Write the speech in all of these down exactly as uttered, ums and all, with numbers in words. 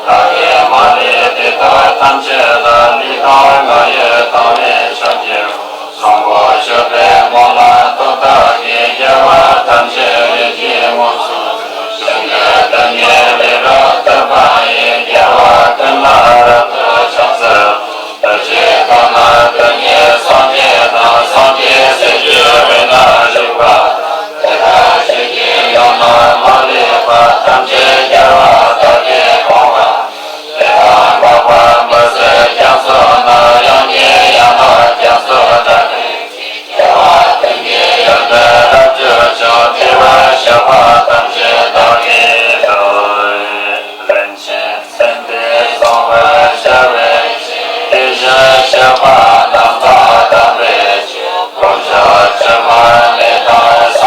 བདག་གིས་མ་ལུས་དེ་དག་ཐམས་ཅད་ལ། ལུས་དང་ངག་ཡིད་དང་བས་ཕྱག་བགྱིའོ། བཟང་པོ་སྤྱོད་པའི་སྨོན་ལམ་སྟོབས་དག་གིས། དགེ་བ་ཐམས་ཅད་ཡིད་ཀྱིས་མངོན་སུམ་དུ། གཞན་གྱི་སྡུག་བསྔལ་ལས་རབ་ཏུ་སྤང་ཞིང་། དགེ་བ་ཀུན་ལ་རབ་ཏུ་ཕྱག་འཚལ་ལོ། དེ་ཕྱིར་བདག་ནི་སྡུག་བསྔལ་སངས་རྒྱས་དང་། སངས་རྒྱས་སྲས་ཀྱི་དབུས་ན་བཞུགས་པ་དང་། དེ་དག་ཆོས་ཀྱི་ཡང་ན་མ་ལུས་པ། ཐམས་ཅད་རྒྱལ་བ་དག་གིས་གང་བ་དེ་དག་འཕགས་པ་མི་ཟད་རྒྱ་མཚོ་ན། དབྱངས་སྙན་ཡང་དག་རྒྱ་མཚོ་ལྟར་ལྡན་ཅིང་། དགེ་བ་ཀུན་གྱི་ཡོན་ཏན་རབ་བརྗོད་ཅིང་། དེ་བར་གཤེགས་པ་ཐམས་ཅད་བདག་གིས་བསྟོད། རིན་ཆེན་སེམས་དཔའི་གསང་བར་བྱ་བའི་ཕྱིར། དེ་བཞིན་གཤེགས་པ་རྣམས་དང་དམ་པའི་ཆོས། དཀོན་མཆོག་སྤྱི་དམན་ལས་དང་།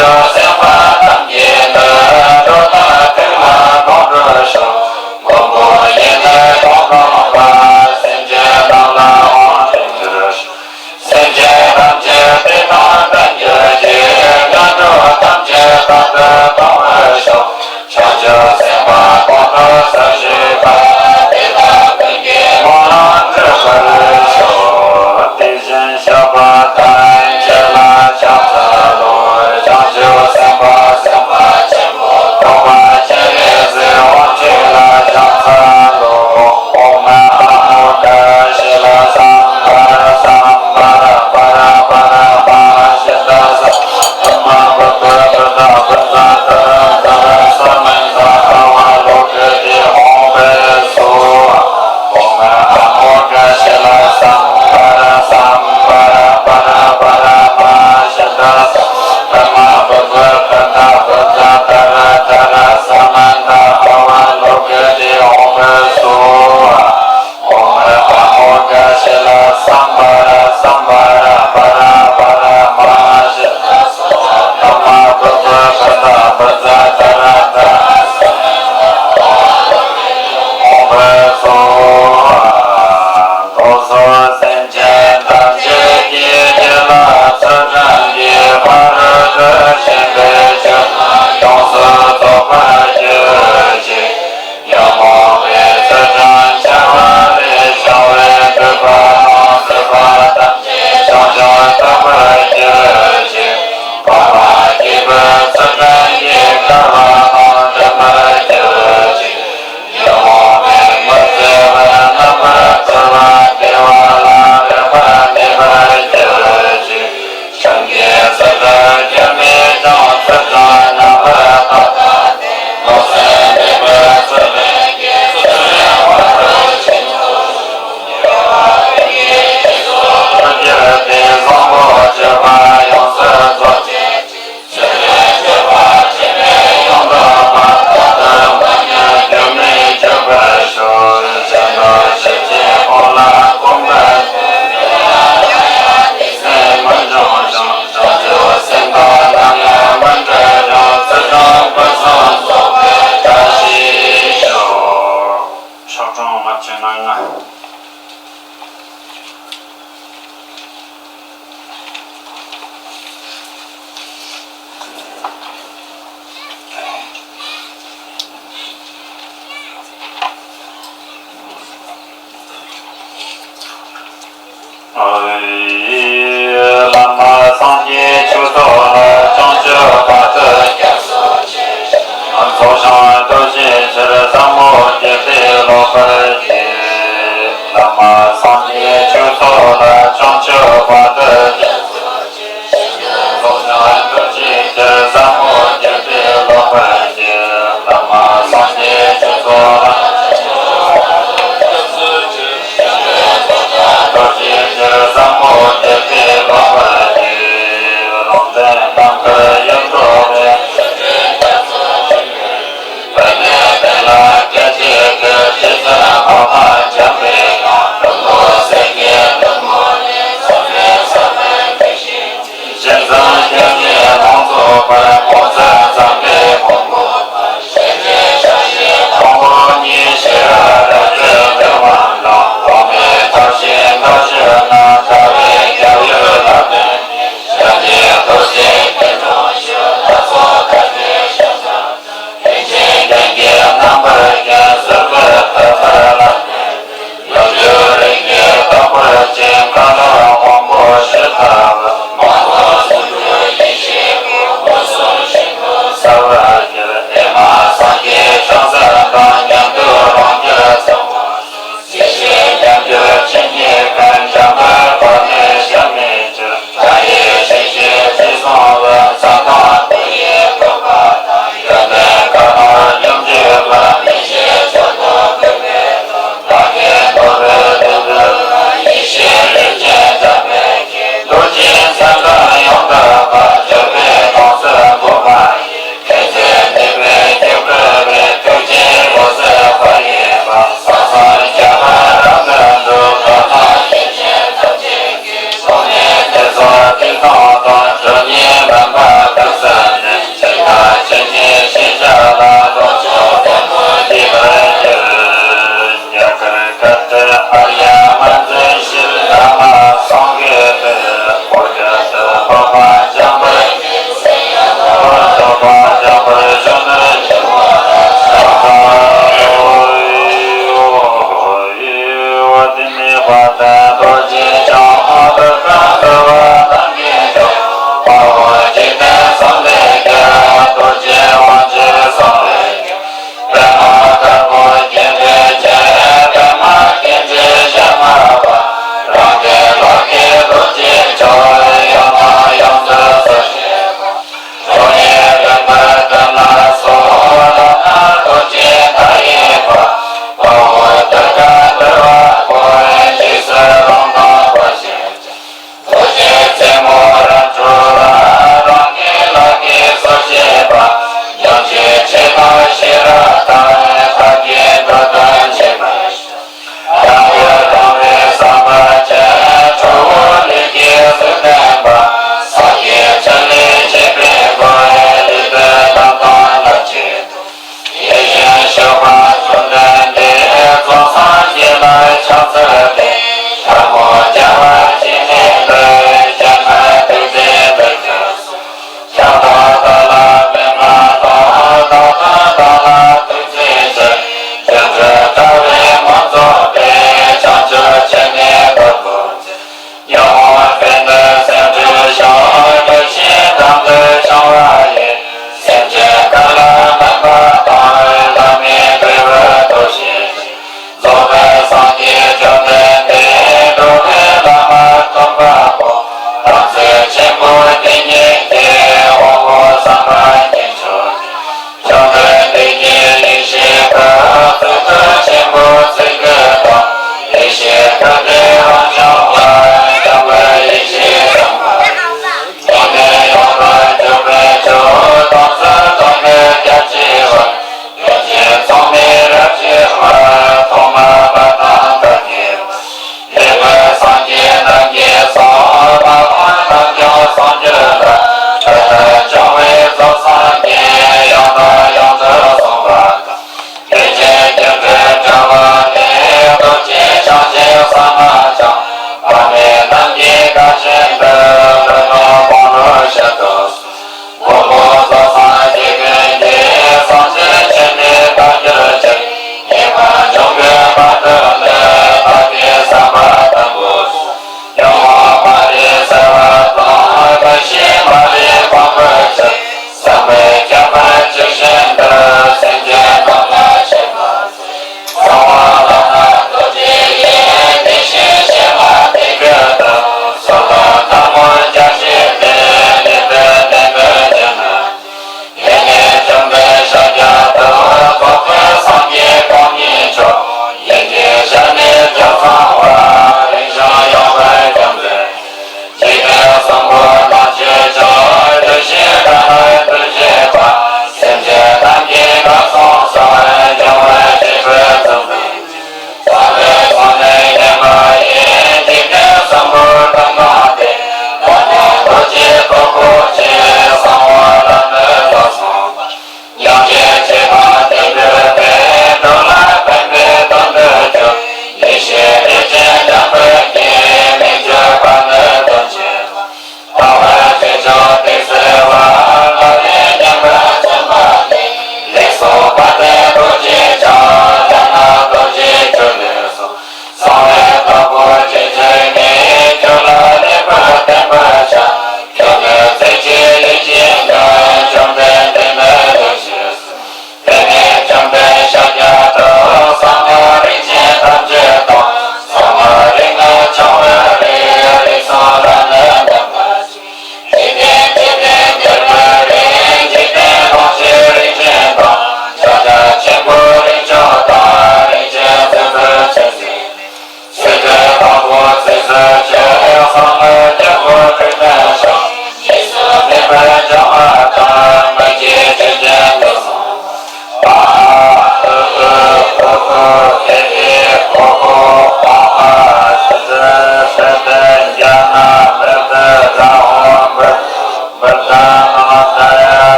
སེམས་དཔའ་ཐམས་ཅད་ནི། འགྲོ་དོན་མཐུན་ལ་དགོངས་འགྲོ་ཤོག་མགོན་པོ་ཡེ་ནས་གོ་འཕང་པ། སེམས་ཅན་རྣམས་ལ་དབང་བསྒྱུར་ཤོག་སེམས་ཅན་ཐམས་ཅད་བདེ་ཐང་ལྡན་གྱུར་ཅིག་སྐྱེ་འགྲོ་ཐམས་ཅད་རྟག་ཏུ་སྟོང་པར་ཤོག་བྱང་ཆུབ་སེམས་དཔའ་དགོངས་ཏེ་ས་གཞི་པ། དེ་དག་ཀུན་གྱི་སྨོན་ལམ་འགྲུབ་པར་ཤོག་དེ་བཞིན་གཤེགས་པ་ཐམས་ཅད་ལ་ཕྱག་འཚལ་ལོ། བྱང་ཆུབ་སེམས་དཔའ་སེམས་དཔའ་ཆེན་པོ་རྫོགས་པ་ཆེ་བའི་གཟིགས་དབང་ཕྱུག་ལ་ཕྱག་འཚལ་ལོ། ཨོཾ་ཨ་མོ་ཥ་ཤི་ལ་སཾ་བྷ་ར་སཾ་བྷ་ར་པ་ར་པ་ར་མ་ཧཱ་ཤི་ཏ་སཾ་བྷ་ར་མ་བུདྡྷ་བུདྡྷ་བཛྲ་ཏ་ར་ཏ་ར་ས་མནྟ་ཨ་ཝ་ལོ་ཀི་ཏེ། ཨོཾ་བྷཻ་སྭཱ་ཧཱ། ཨོཾ་ཨ་མོ་ཥ་ཤི་ལ་སཾ་བྷ་ར་སཾ་བྷ་ར་པ་ར་པ་ར་མ་ཧཱ་ཤི་ཏ་སཾ་བྷ་ར་མ་བུདྡྷ་བུདྡྷ་བཛྲ་ཏ་ར་ཏ་ར་ས་མནྟ་ཨ་ཝ་ལོ་ཀི་ཏེ། ཨོཾ་བྷཻ་སྭཱ་ཧཱ། ཨོཾ་ཨ་མོ་ཥ་ཤི་ལ་སཾ་བྷ་ར་སཾ་བྷ་ར་པ་ར་པ་ར་མ་ཧཱ་ཤི་ཏ་སཾ་བྷ་ར་མ་བུདྡྷ་བུདྡྷ་བཛྲ་ཏ་ར་ཏ་ར་ས་མནྟ་ཨ་ཝ་ལོ་ཀི་ཏེ། ཨོཾ་བྷཻ་སྭཱ་ཧཱ། ཏུ་སོ་སེམས་ཅན་ཐམས་ཅད་ཀྱི་རྒྱུད་ལ་ཚུལ་ཁྲིམས་ཀྱི་ཕ་རོལ་ཏུ་ཕྱིན་པའི་ཆོས་རྣམས་ཡོངས་སུ་རྫོགས་པར་གྱུར་ཅིག་ཉོན་མོངས་པའི་ཚུལ་ཁྲིམས་འཆལ་བ་ལས་བྱུང་བའི་སྡིག་པ་དང་སྲེད་པ་ཐམས་ཅད་བྱང་ཆུབ་ཐོབ་པར་གྱུར་ཅིག་འཕགས་པ་སྐྱེས་བུའི་ཚུལ་ཁྲིམས་ཀྱི་དགའ་བ་རྣམས་ལྡན་པར་གྱུར་ཅིག་ཉོན་མོངས་པའི་མུ་སྟེགས་པ་རྣམ་པར་གྲོལ་བ་བདེ་བ་ལ་རེག་པར་ལྡན་པར་གྱུར་ཅིག་སེམས་ཀྱི་ཚུལ་ཁྲིམས་འགྱུར་མེད་ཀྱང་ཚུལ་ཁྲིམས་རྣམ་པར་དག་པ་སྟེ། ལོག་འཚོའི་སྡིག་པའི་ཚུལ་ཁྲིམས་ཀྱིས་ཚུལ་ཁྲིམས་བར་དུ་ཆོད་དོ། ཐུགས་རྒྱུད་དེ་བཟང་པོ་སྤྱོད་པ་ཡོངས་སུ་རྫོགས་བྱེད་ཅིང་། ཆོས་སྤྱོད་པ་ཆེན་པོས་ཡང་དག་པར་རྟག་ཏུ་མ་ཉམས་རྒྱུན་མི་གཅོད་པར་ཤོག་གཞན་དག་སེམས་ཅན་ཀུན་ལ་གོམས་པར་བརྩོན། དེ་ལ་སླར་ཡང་བདེ་གསལ་མི་འབྱུང་ཞིང་། བྱང་ཆུབ་སེམས་དཔའ་རྣམས་ཡང་མི་འབྲལ་ཞིང་། ཚུལ་ཁྲིམས་ཕུན་སུམ་ཚོགས་པའི་བཀྲ་ཤིས་ཤོག་ཕྱག་གྲངས་ལྔ་བཅུ་ང་ལྔ། བླ་མ་སངས་རྒྱས་ཆོས་ཚོགས་ལ། བྱང་ཆུབ་བར་དུ་སྐྱབས་སུ་མཆི། རྫོགས་བྱང་ཐུགས་རྗེའི་ཕྱིར། ཟབ་མོ་དགེ་ལེགས་སློབ་པར་བགྱི། བླ་མ་སངས་རྒྱས་ཆོས་ཚོགས་ལ། བྱང་ཆུབ་བར་དུ་སྐྱབས་སུ་མཆི། རྫོགས་བྱང་ཐུགས་རྗེའི་ཕྱིར། ཟབ་མོ་དགེ་ལེགས་སློབ་པར་བགྱི། བླ་མ་སངས་རྒྱས་ཆོས་ཚོགས་ལ། ཐུགས་རྗེའི་ཕྱིར། ཟབ་མོ་དགེ་ལེགས་སློབ་པར་བགྱི། ལུང་བསྟན་རྣམ་དཀར་ཡིད་འཕྲོག་པའི། བུད་མེད་བདེ་ལ་སྐད་ཅིག་གིས། རྗེ་བཙུན་འཕགས་པ་འཇམ་པའི་དབྱངས། ཀུན་ཏུ་སྲས་ཀྱི་བདུད་མོ་ལས། ཚངས་པའི་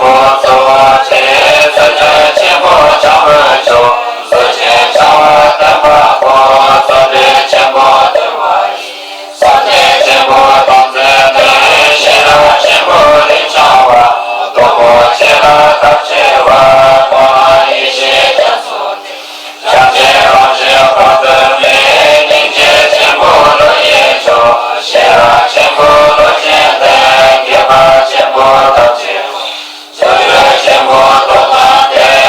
པོ་གཙོ་བོ་ཆེ། སྲོལ་རྒྱུན་ཆེན་པོ་བྱང་བའི་ཕྱོགས། སྲོལ་ཆེན་བྱང་བ་བསྟན་པ་པོ། བརྩོན་འགྲུས་ཆེན་པོ་དུལ་བ་ཡིས། སངས་རྒྱས་ཆེན་པོ་སྟོང་བརྩེགས་ནས། ཤེས་རབ་ཆེན་པོ་རིན་འབྱུང་བ། སྟོང་པོ་ཆེ་ལ་ཐབས་ཆེ་བ། སྟོང་ལ་ཡེ་ཤེས་རྒྱ་མཚོ་སྟེ། བྱམས་ཆེན་རང་བཞིན་དཔག་ཏུ་མེད། སྙིང་རྗེ་ཆེན་པོ་བློ་ཡི་མཆོག་ཤེས་རབ་ཆེན་པོ་བློ་ཆེན་ལྡན། དགེ་བ་ཆེན་པོ་ཐམས་ཅད་རྫུ་འཕྲུལ་ཆེན་པོ་རྟོགས་པ་སྟེ།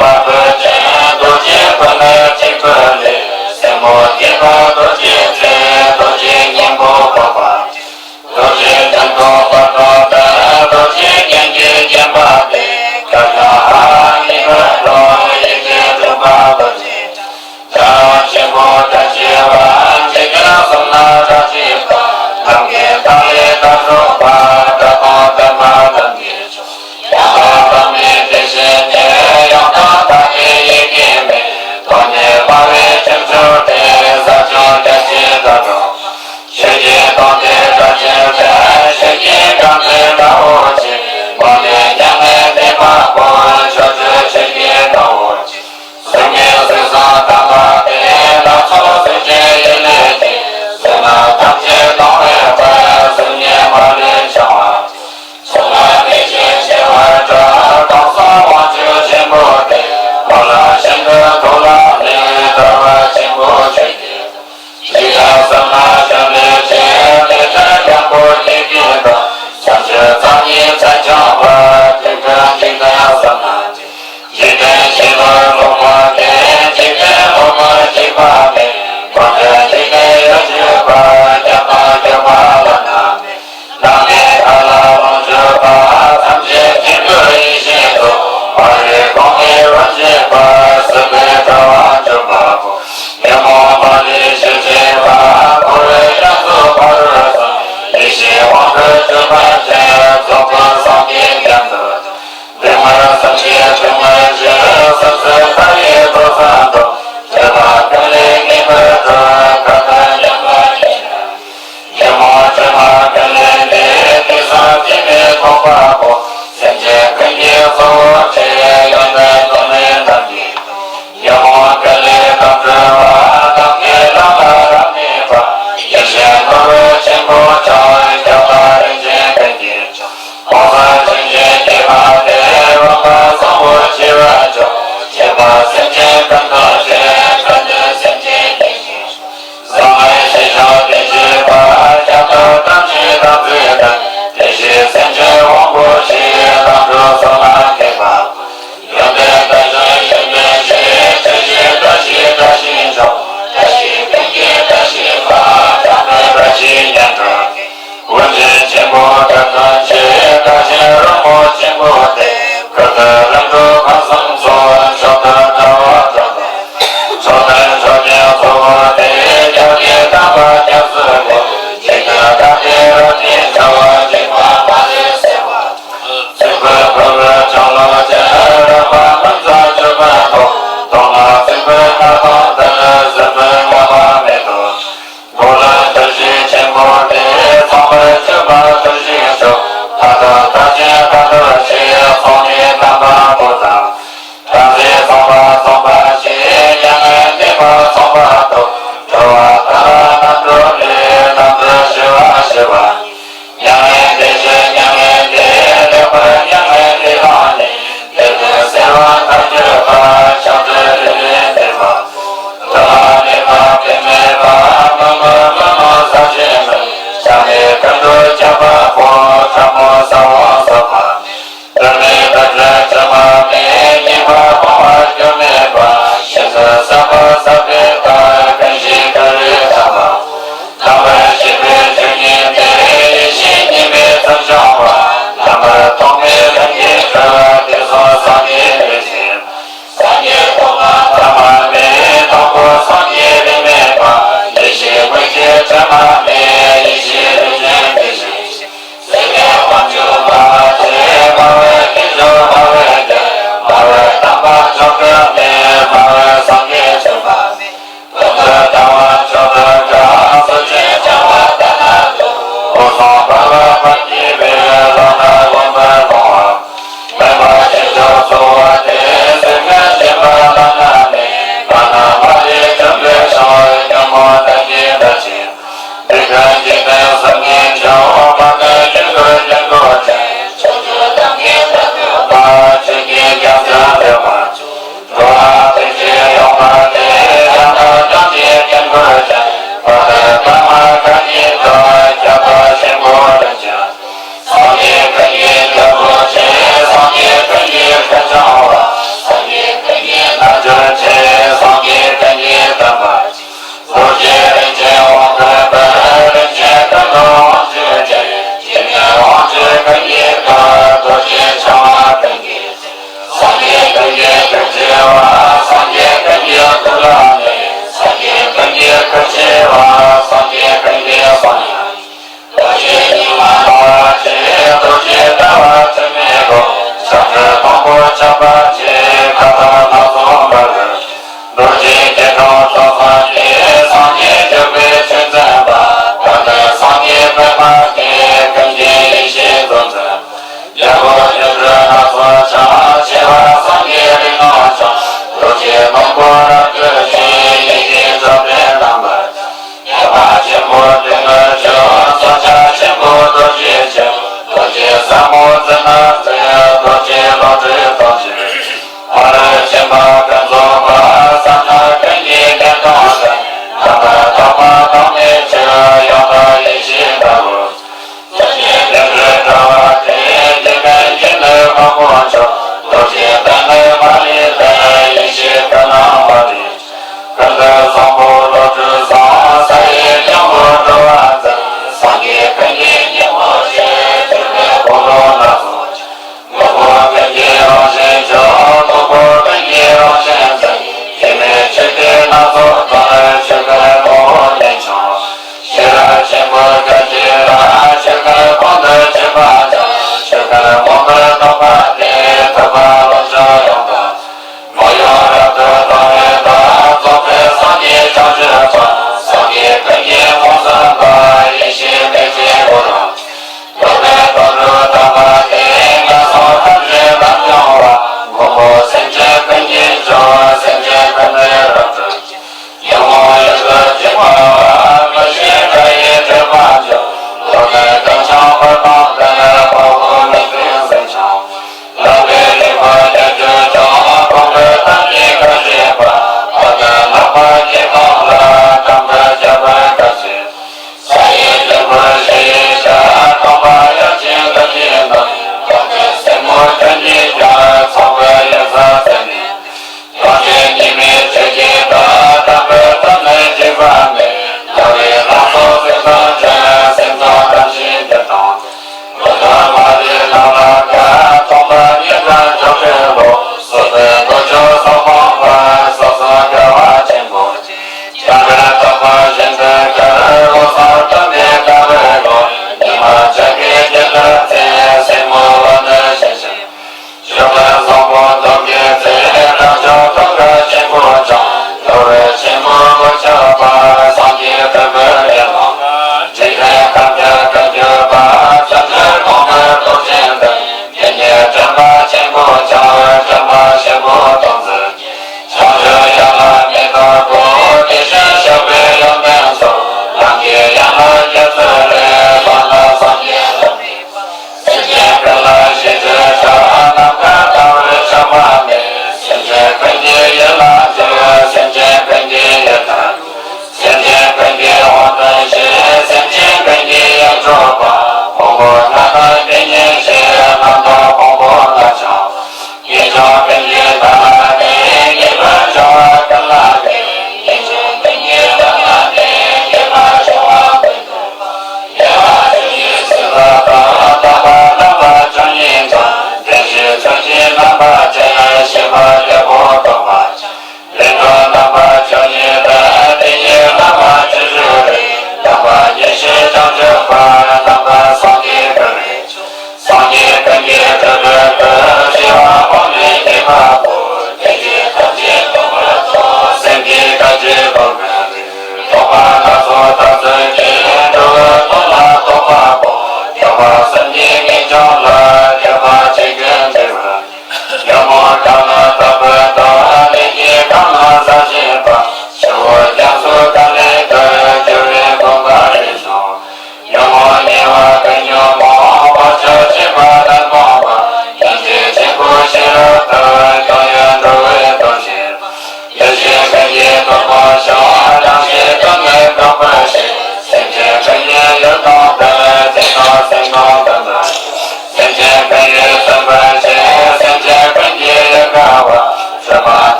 པ་པོ་ཆེན་རྡོ་རྗེ་ཕུ་ནུ་གཅིག་པུ་ལས། སེན་མོ་སྐྱེས་པ་རྡོ་རྗེ་རྩེ། རྡོ་རྗེ་སྙིང་པོ་འཕགས་པ། རྡོ་རྗེ་སྤྱན་སྟོབས་དཔལ་སྟོབས་ལྡན། རྡོ་རྗེ་སྙན་གྱི་སྤྱན་པ་སྟེ། སྐལ་བཟང་ཨ་ནི་མ་ལོ། ཡེ་ཤེས་དྲུག་པ་རྡོ་རྗེ་འཆང་། ཆེན་པོ་བཀྲ་ཤིས་པ། འཇིག་རྟེན་གསུམ་ན་གྲགས་ཆེ་བ། ནམ་མཁའི་མཐའ་ཡས་མཐའ་རྫོགས་པ། སྒྲ་དང་ལྡན་པ་ཐམས་ཅད་མཆོག། ཡང་དག་བླ་མའི་དེ་བཞིན་ཏེ། ཡང་དག་དག་པའི་ཡིད་ཀྱི་མེ། ཐོགས་མེད་དཔའ་བོས་ཁྱུ་མཆོག་སྟེ། ས་ཆུ་རྒྱ་ཆེ་དག་གྲོང་། ཆོས་ཀྱི་སྟོང་ཐུན་གྲགས་ཆེན་ཅན། ཆོས་ཀྱི་སྒང་སྟེང་དགྲ་བོ་ཆེ། དབང་ལྡན་མྱ་ངན་འདས་མ་བོར། ཕྱོགས་བཅུའི་ཆོས་ཀྱི་དགྲ་བོ་ཆེ། གཟུགས་མེད་གཟུགས་བཟང་དམ་པ་སྟེ། ལྷ་ཚོགས་གཟུགས་ཅན་ཡིད་ལས་སྐྱེས། བསོད་ནམས་ཐམས་ཅད་གཏོང་བའི་དཔལ། གཟུགས་བརྙན་མ་ལུས་འཆང་བ། གསུང་བ་ནས་ཀྱང་ཆེ་བར་གྲགས། དོན་གསུམ་དབང་ཕྱུག་ཆེན་པོ་སྟེ། འཁོར་ལམ་ཤིན་ཏུ་མཐོ་ལ་གནས། དར་བ་ཆེན་པོ་ཆོས་ཀྱི། འཇིག་རྟེན་གསུམ་ན་བྱོན་པའི་ཕྱིར། ལས་ཅན་སྐྱེ་དགུའི་སྡིག་སྒྲིབ་དག། བྱང་ཆུབ་མཚན་ཉིད་མཚན་འཆང་བ། དུས་ཀུན་འཇིག་རྟེན་གསུམ་ན་མཆི། འཇིག་རྟེན་ཞི་ལུས་ལོངས་སྤངས་ཏེ། འཇིག་རྟེན་ལོངས་སྐུར་འཇིགས་པ་མེད། འཁོར་འདས་འཇིག་རྟེན་ཡོངས་གཅོད་པ། སྐྱོབ་དང་སྐྱོབ་པ་བླ་ན་མེད། ནམ་མཁའི་མཐའ་ལ་ལོངས་སྤྱོད་པ། ཐམས་ཅད་སྙིང་པོའི་ཡེ་ཤེས་སྟོབས། འཕགས་ཡུལ་གོང་མའི་རོལ་འཇིགས་པ། སྲིད་པའི་དགྲ་བོ་འཇོམས་པ་པོ། ཉོན་མོངས་པ་ལས་སྤྱོད་བྱེད་པ། འཁོར་བའི་རྒྱ་མཚོ་ཕ་རོལ་ཕྱིན། ཡེ་ཤེས་དབང་པོའི་སྤྱོད་པ་ཅན། རྫོགས་པའི་སངས་རྒྱས་རྒྱ་མཚོ་དང་། འདུས་མ་བྱས་སེམས་ཅན་སྡུག་བསྔལ་ཞི། སེམས་ཅན་མཐའ་ཡས་རྫོགས་སངས་རྒྱས། སྤྱོད་པ་ཀུན་ལས་ངེས་པར་གྲོལ། མཁའ་ལྟར་འཇམ་པ་ཉིད་ལ། ཉོན་མོངས་དྲི་མ་ཀུན་ལས་འདས། དུས་གསུམ་འཛིན་པའི་ཐོགས་པ་པོ། སེམས་ཅན་ཀུན་གྱི་གཙོ་བོར་བྱེད། ཡོན་ཏན་རྫོགས་སྨིན་རྣམས་ཀྱི། ཉོན་མོངས་ཀུན་ལས་རྣམ་གྲོལ་བ། ནམ་མཁའི་ལམ་ལ་རབ་གནས་པ། ཡེ་ཤེས་ནོར་བུ་ཆེན་པོ་འཆང་། སྐྱོབ་དང་རིན་ཆེན་ཀུན་གྱི་མཆོག། དབང་བཟང་ཕྱིན་ཅི་ཐུལ་མ་སྟེ། འོད་དཔག་བཟང་པོ་ཆེ་བ་མཆོག། ཁྱད་པར་སེམས་ཅན་ཀུན་ཐུགས་རྗེ། ཀུན་ནས་སེམས་ཅན་བདེ་ཞིང་སྐྱོང་། བཟང་པོའི་ཞིང་སྐྱོང་བདེ་བྱེད་པ། ཁྱབ་བདག་ཐམས་ཅད་དམ་ཚིག་ལྡན། བདེ་གཤེགས་སེམས་ཅན་དབང་པོ་ཆེ། རྣམ་གྲོལ་གསུམ་ལ་མཁས་པ། ཡོན་ཏན་དང་ལྡན་ཞིང་ཡོན་ཏན་ཆེ། ཆོས་ཀྱི་བཀྲ་ཤིས་བཀྲ་ཤིས་འབྱུང་། བཀྲ་ཤིས་ཀུན་གྱི་བཀྲ་ཤིས་པ། བཀྲ་ཤིས་སྙན་གྲགས། དབུ་འཛིན་ཆེན་པོ་གྲུབ་ཐོབ་ཆེ། བཀའ་བཞིན་རོལ་མོ་ཆེན་པོ་སྟེ། ཁུར་དུ་རིམ་གྲོ་ཁང་གསུམ་སོགས། མཆོག་ཏུ་གྲགས་པ་གྲུབ་ཐོབ། མཆོག་ལྡན་མཆོག་ཅན་གཙོ་བོ་སྟེ། རྒྱལ་བའི་བསྟན་པ་སྐྱབས་སུ་མགོན། འཇིག་རྟེན་དག་པའི་རབ་ཀྱི་ཆར། འཇིགས་པ་མ་ལུས་སེལ་བ། བཙུན་པའི་ཕུར་བུ་ལྕང་ལོ་ཅན། རབ་དབང་སྨིན་མཛད་ཅོད་པན་ཐོགས། གདོང་ལ་བཙུན་པའི་སྣ་ཁ་ལྡན། སྲིན་པོའི་རྔ་མ་མེ་ཏོག་མགོ་ལ་ཐོད་ཞུས་ཆེན་པོ་སྟེ། ཚངས་པར་སྤྱོད་པ་ཐོད་ཞུས་མཆོག་ལྷ་དང་ལྷ་ཆེན་ལྷ་ཐོད་ཆེ། ཚོགས་གཉིས་ལྡན་པ་པོ་དང་། བྲམ་ཟེ་ཚངས་པ་ཚངས་པ་ཆེ། མྱ་ངན་འདས་པ་ཚངས་པ་ཐོབ། འགྲོ་བ་མཐའ་ལ་རྣམ་གྲོལ་ལས། རྣམ་གྲོལ་ཞི་བ་ཞི་བ། མྱ་ངན་འདས་ཞི་མྱ་ངན་འདས། ལེགས་པར་མྱ་ངན་འདས་ལ་ནི། དེ་དག་སེལ་བ་མཐར་གྱུར་པ། ཕྱག་རྒྱའི་རིམ་པས་བསྟོད་པ། ཐོག་མ་མེད་པ་དཔེ་མེད་པ། མ་མོ་མ་མོ་ས་ཆེན་མོ། ཆགས་མེད་ཀུན་ཏུ་ཁྱབ་པ་པོ། ཕྲ་མོ་ས་འོག་ས་པ། དུར་མེད་དུར་ཁྲོད་དྲི་མ་མེད། སྙིགས་མ་སྤངས་པ་སྐྱོན་མེད་པ། ཞིང་དུ་ཟབ་པ་ཟབ་པའི་བདག་ཀུན་ཤེས་ཀུན་རིག་དམ་པ། རྣམ་པར་ཤེས་པའི་ཆོས་ཉིད་དེ། ཡེ་ཤེས་སྙིང་པོའི་མཚོན་བྱང་བ། རྣམ་པར་ཐོགས་མེད་ལྷུན་གྱིས་གྲུབ། དེ་གསུང་སངས་རྒྱས་ཀྱི་ཞིང་། སངས་རྒྱས་ཐོག་མ་ཐ་མ་མེད། དང་པོ་སངས་རྒྱས་རིས་མེད་པ། ཡེ་ཤེས་དངོས་གཞི་དྲི་མ་མེད། ཡེ་ཤེས་རིན་ཆེན་དེ་བཞིན་གཤེགས། སྲིད་པའི་དབང་ཕྱུག་སྨྲ་བ་ཆེ། སྨྲ་བའི་དཀྱིལ་འཁྱོར་སྨྲ་བའི་རྒྱལ། སྨྲ་བའི་དམ་པ་མཆོག་གྲུབ་མེད། སྨྲ་བའི་སངས་རྒྱས་བྱོན་པ་མེད། ཀུན་ཏུ་ལྟ་བ་མཆོག་ཏུ་གྲགས། གསོད་བྱེད་བྱ་བ་ལྟ་ན་སྡུག་འོད་སྲུང་འབར་བ་བར་གྱི་བོད། ལོ་ན་མངོན་པར་ལོང་བ། མོས་པ་ཆེ་མཆོག་གཙོ་བོ་སྟེ། སེམས་ངན་སྦྱིན་པ་བླ་ན་མེད། བླ་ན་མ་ལུས་འཇོམས་པའི་མཆོག་ཉོན་མོངས་དག་གི་དགྲ་ཆེན། སྡིག་པའི་ བ་སངས་རྒྱས་ཀུན་གྱི་གསུང་ཡང་། རྡོ་རྗེ་སྙིང་པོ་ལྟ་བ་ཆེ། རྡོ་རྗེ་ལྟ་བ་དྲི་མེད་ལོ། ཞབས་དྲུང་དང་པོ་ཆགས་པ་ཆེ། མཁའ་ལྟར་སྣ་ཚོགས་འབར་བའི། རྡོ་རྗེ་སྐྱིལ་ཀྲུང་གསུང་གསུམ་གྱི། སངས་རྒྱས་རྒྱུ་སྤུན་ཆོས་འཛིན་པ། བདག་ནི་སངས་རྒྱས་པདྨ་སྟེ། ཀུན་གྱི་ཡེ་ཤེས་གཙོ་འཛིན། རྒྱལ་པོ་སྒྱུ་འཕྲུལ་སྣ་ཚོགས་འཆང་། ཆེ་བ་སངས་རྒྱས་རིགས་ལྔ་འཆང་། རྡོ་རྗེ་སློབ་དཔོན་རབ་ཏུ་ཕྱིན། ཡེ་ཤེས་མཆོག་སྤྲིན་ལམ་པར། ཡེ་ཤེས་ཆེན་པོ་སྟེང་ནས་བྱོན། སྲོག་ཆགས་ཆེན་པོ་རྡོ་རྗེ་ཆེན། རྡོ་རྗེ་ཟབ་མོ་ཙིག་ན་གསལ། རྡོ་རྗེ་བློ་གྲོས་རྡོ་རྗེ། ཕ་རོལ་ཕྱིན་པ་ཀུན་རྫོགས་པ། གསང་སྔགས་ཀུན་གྱི་རྒྱན་དང་ལྡན། རྣམ་པར་དག་པ་ལྡང་མིན་ཆོས། ཡང་དག་ཡེ་ཤེས་ལྟ་བུ། སངས་རྒྱས་རྒྱུ་འཕྲུལ་དྲ་བ་སྟེ། རྒྱུད་པའི་རྒྱུད་ནི་དབང་པོ་མཆོག་རྡོ་རྗེ་གདན་ནི་མ་ལུས་པའི། ཡེ་ཤེས་ཀུན་སྣང་བ་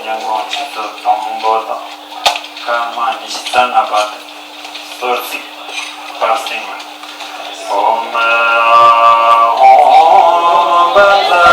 ཉིན་གུང་ཆུ་ཚོད་དང་པོ་དང་སྐར་མ་ཉི་ཤུ་རྩ་ལྔ་པ་དང་སོར་ཚིགས་པར་སེང་ཨོམ་ཨོམ་བཛྲ་